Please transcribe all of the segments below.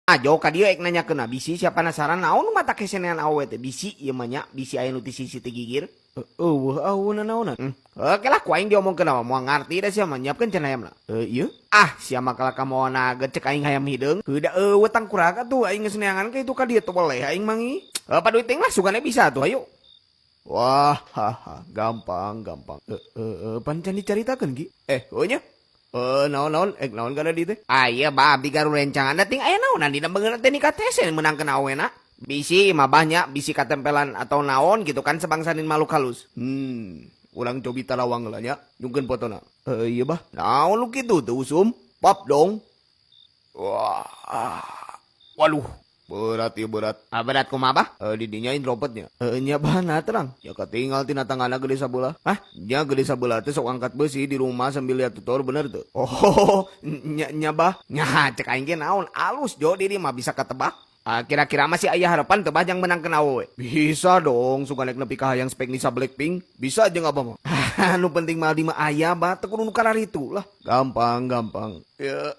Ajo ka dieu ek nanyakeun, bisi sia penasaran naon nu matak hese neangan awewe teh, bisi ieu mah nya, bisi aya nu ti sisi teu gigir. Euweuh aweuna naonan. Oke lah, ku aing diomongkeun mah moal ngarti da sia mah, nyiapkeun cenah hayamna. Ieu. Ah, sia mah kalah ka mawa nugget, cek aing hayam hideung. Heuh, da euweuh tangkurak atuh aing geus neangan ka itu ka dieu teu weleh aing mangi. Heuh, paduit teuing lah, sugane bisa atuh, hayu. Wah, haha, gampang, gampang. Pan can dicaritakeun, Ki. Eh, heuh nya. Eh, naon naon, ek naon kana dieu teh? Ah, iya bah, abdi garu rencangan da ting aya naonan dina beungeut teh nikah teh hese meunangkeun awena. Bisi mah banyak, bisi katempelan atau naon gitu kan sebangsanin makhluk halus. Urang cobi tarawang lah nya, nyungkeun fotona. Eh, iya bah. Naon lu kitu teu usum? Pap dong. Wah, waduh, berat ya, berat. Ah, berat kumaha, bah? Eh, didinya introvertnya. Eh, nya bah, nah terang. Ya katinggal tina tanganna gede sabelah. Hah? Nya gede sabelah teh sok angkat besi di rumah sambil lihat tutor, bener tuh. Oh, nya nya bah. Nya cek aing ge naon, alus jo diri mah bisa ketebak. Ah, kira-kira masih aya harapan teu bah jang menangkeun awewe? Bisa dong, suka nek nepi ka hayang spek Nisa Blackpink. Bisa aja abah mah. Nu penting mah di mah aya bah, teu kudu nu kararitu lah. Gampang, gampang. Ya.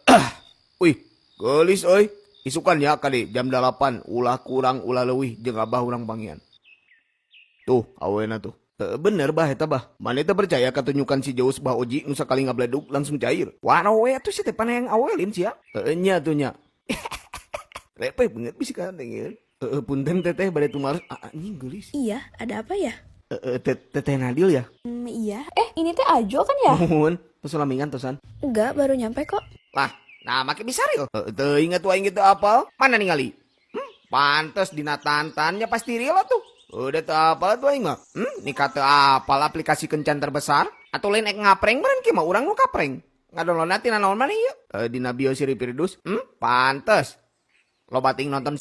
Wih, geulis euy. Isukan ya kali jam 8, ulah kurang ulah leuwih, jeung abah urang panggihan. Tuh, awena tuh. Bener bah eta bah. Mana teh percaya katunjukan si Zeus bah Oji nu sakali ngabledug langsung cair. Wah, we atuh sia teh panayang awe lin sia. Heeh, nya tuh nya. Repeh banget bisa kan dengeun. Heeh, punten teteh, bade tumaros. Ah, anjing geulis. Iya, ada apa ya? Heeh, teteh Nadil ya? Iya. Eh, ini teh Ajo kan ya? Muhun, tos lamingan tosan. Enggak, baru nyampe kok. Lah, nah make bisa real. Heeh, teu inget tuh aing gitu apal. Mana ningali? Pantes dina tantannya pasti real tuh. Udah teu apal tuh aing mah. Nikah teu apal aplikasi kencan terbesar atau lain ek ngapreng meureun ki mah urang nu kapreng. Ngadownload tina naon mana ieu? Dina bio Siri Pirdus. Pantes. Loba ting nonton.